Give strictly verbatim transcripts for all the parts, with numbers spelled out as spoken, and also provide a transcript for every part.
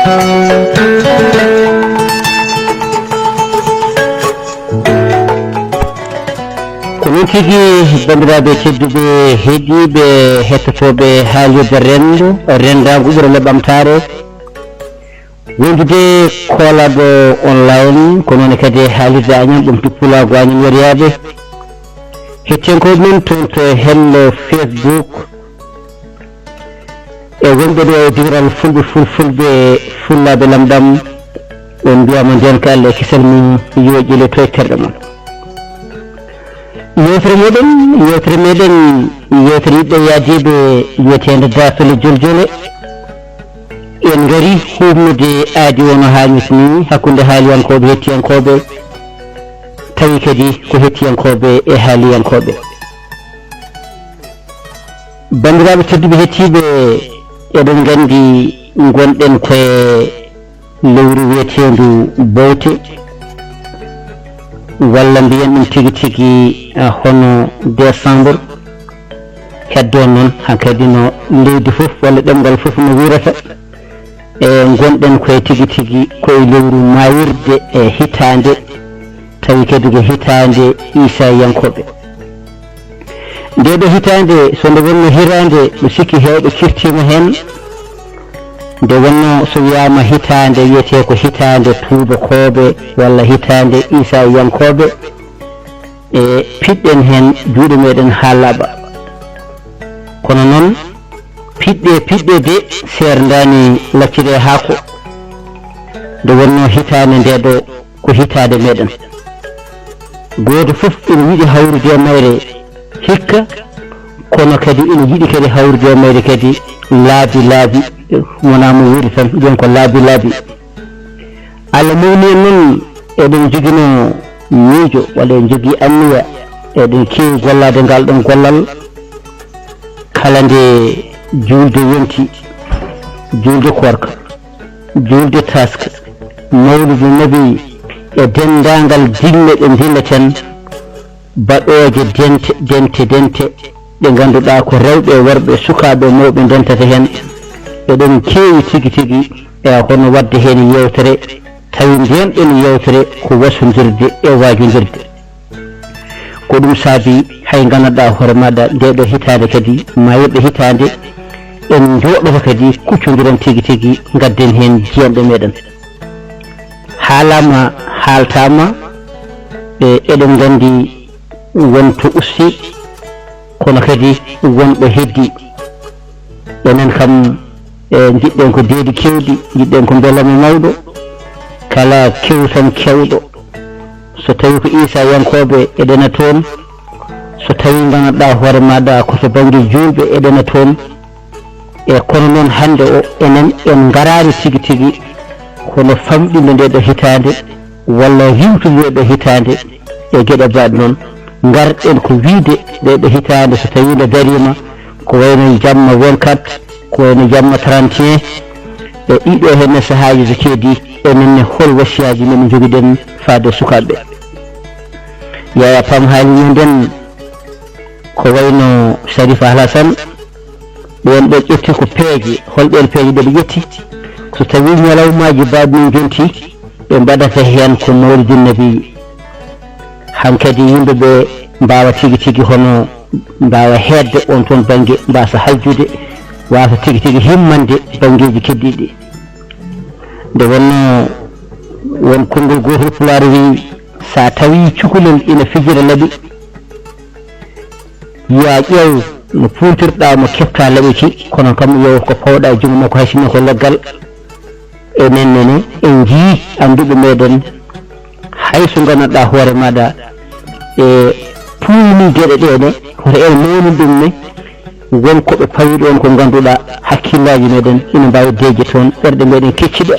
Ko noon tigi, banndiraaɓe tedduɓe, heɗiiɓe, hettotooɓe haalirde renndo, renndaangu ɓurale ɓamtaare, wondude koolaaɗo online, ko noon kadi haalirde Añam, ɗum to Pulaagu Añam Yeriyaaɓe. Hettiyankooɓe men toon to hello Facebook, e wonɓe ɗo e diwral Fulɓe Fulfulɓe Fullaaɓe Lamɗam, on mbiyaama ndeen ko Allah e kisal mum, yo ƴeele to e terɗe mon. Yewtere meɗen, yewtere meɗen, yewtere yiɗɓe yaadiiɓe wiyeteende Daasole Joljole. En ngari huuɓnude aadi wano haanirta ni hakkunde haaliyankooɓe, hettiyankooɓe, tawi kadi ko hettiyankooɓe e haaliyankooɓe. Banndiraaɓe tedduɓe hettiiɓe, eɗen nganndi ngonɗen ko e lewru wiyeteendu Bowte, walla mbiyen ɗum tigi tigi, ah, hono décembre. Heddo noon, hankadi no leydi fof walla ɗemngal fof no wiyrata, e ngonɗen koye tigi tigi koye lewru maayirde e hitaande, tawi kadi ko hitaande Iisayankooɓe. Ndee ɗoo hitaande, so nde wonnoo hitaande, mi sikki heewɓe kirtiima heen, nde wonnoo so wiyaama hitaande, wiyetee ko hitaande tuubakooɓe walla hitaande Iisayankooɓe, e piɗɗen heen juuɗe meɗen haa laaɓa. Kono noon, piɗɗe, piɗɗe de seerndaani lacciri e haako. Nde wonnoo hitaande ndee ɗoo, ko hitaande meɗen. Gooto fof ina yiɗi hawrude e mayre hikka, kono kadi ina yiɗi kadi hawrude e mayre kadi laabi laabi, wonaa mo wuuri tan, mbiyen ko laabi laabi. Allah mawni en noon, eɗen njoginoo miijo, walla en njogii anniya, eɗen keewi gollaade ngal ɗoon gollal, kala nde juulde yonti, juulde koorka, juulde taaske, mawludu nabi e denndaangal diine ɗe ndineten, baɗooje dente, dente, dente, ɗe ngannduɗaa ko rewɓe e worɓe, sukaaɓe e mawɓe ndentata heen. Eɗen keewi tigi tigi, e hono waɗde heen yeewtere, tawi ndeen ɗoon yeewtere ko wasondirde e waajondirde. Ko ɗum saabi hay nganndanɗaa hoore maaɗa ndee ɗoo hitaande kadi, maayirɗe hitaande, en njooɗoto kadi kuccondiren tigi tigi, ngadden heen jiyannde meɗen. Haalaama, haaltaama, e eɗen nganndi won to usti, kono kadi won ɗo heddi. Enen kam, e, njiɗɗen ko deedi keewɗi, njiɗɗen ko mbelamo mawɗo, kala kew tan keewɗo. So tawi ko Iisayankooɓe eɗena toon, so tawi nganndanɗaa hoore maaɗa ko to bannge juulɓe eɗena toon, e kono noon hannde o, enen en ngaraani tigi tigi hono famɗinde ndee ɗoo hitaande, walla riiwtude ndee ɗoo hitaande e geɗe mbaɗe noon. Ngarɗen ko wiyde ndee ɗoo hitaande so tawii nde dariima, ko wayno jamma vingt-quatre, ko wayno jamma trente et un, e ɗiɗo heen sahaaji so keedi, enen ne hol wasiyaaji men njogiɗen faade sukaaɓe? Yaya Pam haalino ndeen, ko wayno Sharif Alhasan, ɓeen ɓe ƴetti ko peeje. Hol ɓeen peeje ɗe ɓe ƴetti? So tawii ñalawmaaji mbaɗi min jonti, ɓe mbaɗata heen ko mawlidin nabi. Hankadi yimɓe ɓe mbaawa tigi tigi hono mbaawa heedde oon toon bannge, mbaasa haljude, waasa tigi tigi himmande banngeeji keddiiɗi. Nde wonnoo won konngol gootol Pulaar wii, so a tawii cukalel ina fijira laɓi, yo a ƴeew no puuntirɗaa mo keɓtaa laɓi ki, kono kam yo ko pawɗa e junngo makko hay sinno ko leggal. Enen ne, en njiyii annduɓe meɗen, hay so nganndanɗaa hoore maaɗa e puuyni geɗe ɗee ne, hoto en mawnin ɗum ne, won ko ɓe pawi ɗoon ko ngannduɗaa hakkillaaji meɗen ina mbaawi deeƴde toon, ɓerɗe meɗen kecciɗa.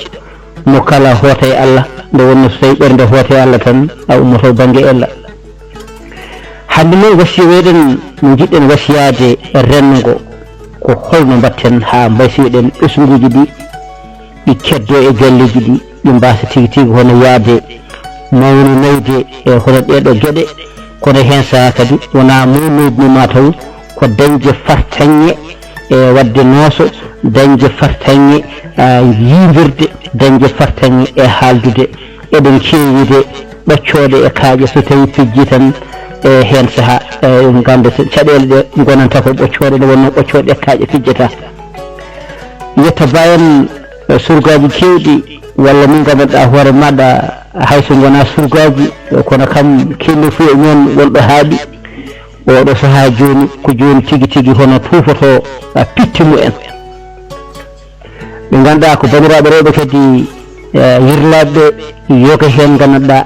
Mo kala hoota e Allah, nde wonnoo so tawii ɓernde hoota e Allah tan, a ummoto bannge ella. Hannde noon wasiya meɗen no njiɗɗen wasiyaade renndo ngo, ko holno mbaɗten haa mbaysoyiɗen ɓesnguuji ɗi, ɗi keddoo e galleeji ɗi, ɗi mbaasa tigi tigi hono yahde mawninayde e hono ɗee ɗoo geɗe, kono heen sahaa kadi wonaa mawnoyde ni mataw ko dañde fartaŋŋe e waɗde nooso, dañde fartaŋŋe, ah, yimbirde, dañde fartaŋŋe e haaldude. Eɗen keewi de ɓoccooɗe e kaaƴe, so tawii pijjii tan e heen sahaa, e ngannde so caɗeele ɗe ngonanta ko ɓoccooɗe, nde wonnoo ɓoccooɗe e kaaƴe pijjata. Yetta Ba en, e surgaaji keewɗi, walla min nganndanɗaa hoore maaɗa, hay so ngonaa surgaaji, kono kam kelli fof e mum wonɗo haaɗi. Oɗo sahaa jooni, ko jooni tigi tigi hono tuufotoo, a, pitti mumen. Ɓe ngannduɗaa ko banndiraaɓe rewɓe kadi, e, yirlaaɓe yoga heen ngannduɗaa,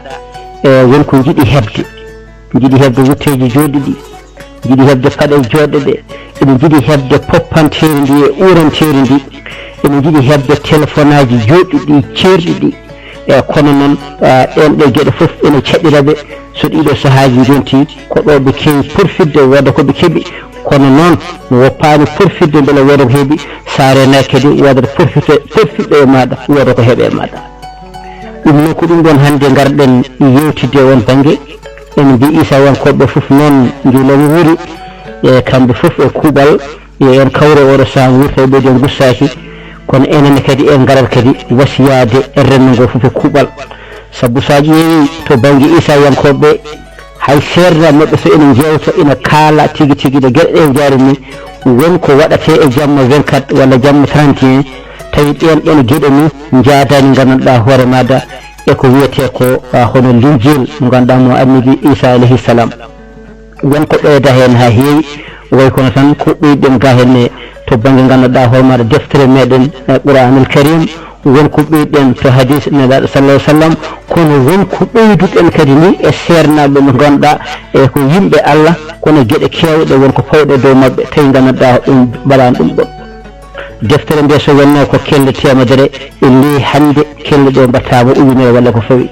e, won ko njiɗi heɓde. Njiɗi heɓde wutteeji jooɗɗi ɗi, njiɗi heɓde paɗe jooɗɗe ɗe, ene njiɗi heɓde poppanteeri ndi e uuranteeri ndi, ene njiɗi heɓde telefonaaji jooɗɗi ɗi, ceerɗi ɗi. E kono noon, ah, ɗeen ɗe geɗe fof ene caɗira ɓe. So ɗiɗo sahaaji njontii, ko ɗo ɓe keewi porfitde, wooda ko ɓe keɓi. Kono noon, mi woppaani porfitde mbele wooda ko heɓi. So a reenaaki kadi, woodata porfite, porfitɗo e maaɗa, wooda ko heɓe e maaɗa. Ɗum noon, ko ɗum ɗoon hannde ngarɗen yewtidde e oon bannge. Ene mbiyi Isayankooɓe fof noon, njuulooɓe wuuri, e kamɓe fof e kuuɓal. Yo en kawre oɗo sahaa wurta e ɓeydi en gussaaki, kono enen kadi en ngarat kadi wasiyaade e renndo ngo fof e kuuɓal. Sabu so a ƴeewi to bannge Isayankooɓe, hay seernaaɓe maɓɓe so ene njeewta, ene kaala tigi tigi no geɗe ɗe njaari ni, won ko waɗatee e jamma vingt-quatre walla jamma trente et un, tawi ɗeen ɗoon geɗe ni njaadaani nganndanɗaa hoore maaɗa e ko wiyetee ko, ah, hono Linjiil mo ngannduɗaa mo Annabi Isa alayhi salam. Won ko ɓeyda heen haa heewi, way kono tan ko ɓeyden ga heen ne to bannge ngannduɗaa hoore maaɗa deftere meɗen, eh, Qur'aanul Karim, won ko ɓeyden to hadiis Nelaaɗo sallallahu alaihi wasallam, kono won ko ɓeyduɗen kadi ni e seernaaɓe ɓe ngannduɗaa e ko yimɓe Allah, kono geɗe keewɗe won ko pawɗe dow maɓɓe, tawi ngannduɗaa ɗum mbaɗaani ɗum ɗon. Deftere nde so wonnoo ko kelle teemedere, e ley hannde kelle ɗe mbaɗtaama ujunere walla ko fawi.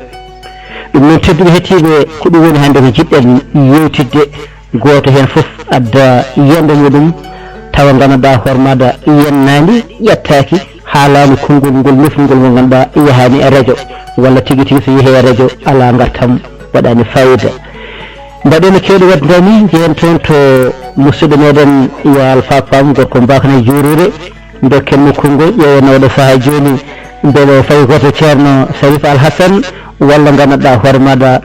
Ɗum noon, tedduɓe hettiiɓe, ko ɗum woni hannde ko jiɗɗen yewtidde, gooto heen fof adda yiyannde muɗum, tawa ngannduɗaa hoore maaɗa yiyannaani, ƴettaaki, haalaani konngol ngol, nofru ngol mo ngannduɗaa yahaani e rajo, walla tigi tigi so yehii e rajo alaa ngartam, waɗaani faayiida. Mbaɗen no keewɗi waɗde ni, njehen toon to musidɗo meɗen Yaal Fapam, gorko Mbakana Juuruure, ndokken mo konngol, ƴeewen oɗo sahaa jooni, mbeɗo fawi ko to Ceerno Sharif Al Hassan, walla ngannduɗaa hoore maaɗa.